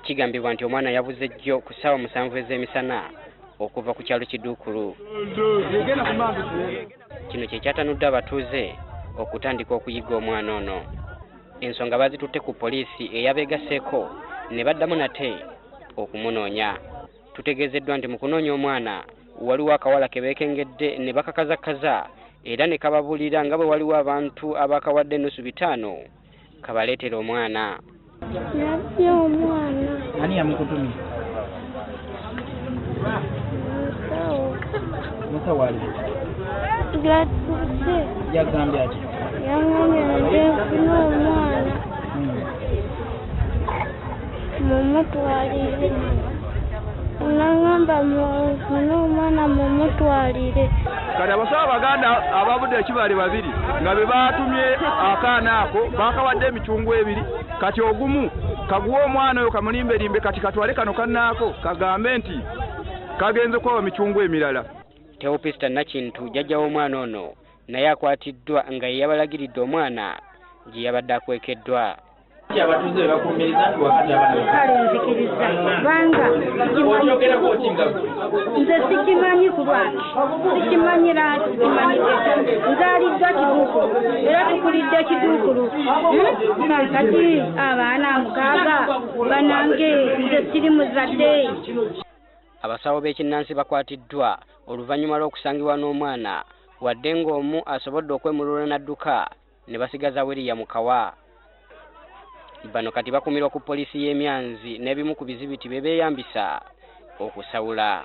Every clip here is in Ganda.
Kigambibwa nti omwana yabuze jjo ku ssaawa 7 ez'emisana okuva ku kyalo Kiduukulu. Kino kye kyatanudde abatuuze okutandika okuyiga omwana ono. Ensonga bazitutte ku poliisi eyabeegasseeko ne baddamu nate okumunoonya. Tutegeezeddwa nti mu kunoonya omwana waliwo akawala ke beekengedde ne bakakazakaza era ne kababuulira nga bwe waliwo abantu abakawadde 550 kabaleetera omwana. Nabye omwana. Ani yamukutumye? Musawo. Musawo ali? Yatuse. Yagambye ati? Yangambye nze nfune omwana. Mumutwalire. Nangamba nfune omwana mumutwalire. Kati abasawo abaganda abavudde ekibale babiri nga be baatumye akaana ako bakawadde emicungwa ebiri, kati ogumu kaguwe omwana oyo kamulimbelimbe, kati katwale kano kannaako kagambe nti kagenze kwawa micungwa emirala. Teopista Nakintu jjajja w'omwana ono naye akwatiddwa nga ye yabalagiridde omwana gye yabadde akwekeddwa. Abatuuze bakumiriza nti wakati abaana Kale nzikiriza kubanga okyogerako ki nga nze sikimanyi ku lwaki sikimanyi era sikimanyi nzaaliddwa Kiduukulu era tukulidde Kiduukulu. Kati abaana 6 banange nze siri muzadde. Abasawo b'ekinnansi bakwatiddwa oluvannyuma lw'okusangibwa n'omwana wadde ng'omu asobodde okwemulula n'adduka ne basigaza William Kawa. Bano kati bakuumirwa ku poliisi y'Emyanzi n'ebimu ku bizibiti bye beeyambisa okusawula.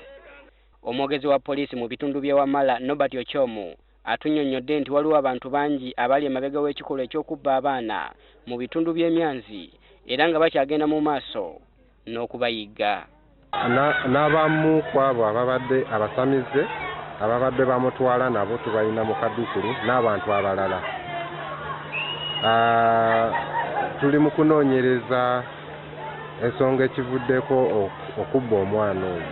Omwogezi wa poliisi mu bitundu by'e Wamala, Norbert Ochomu, atunnyonnyodde nti waliwo abantu bangi abali emabega w'ekikolwa eky'okubba abaana mu bitundu by'Emyanzi era nga bakyagenda mu maaso n'okubayigga. N'abamu ku abo ababadde abasamize ababadde bamutwala nabo tubalina mu kaduukulu n'abantu abalala. Tuli mu kunoonyereza ensonga ekivuddeko okubba omwana oyo.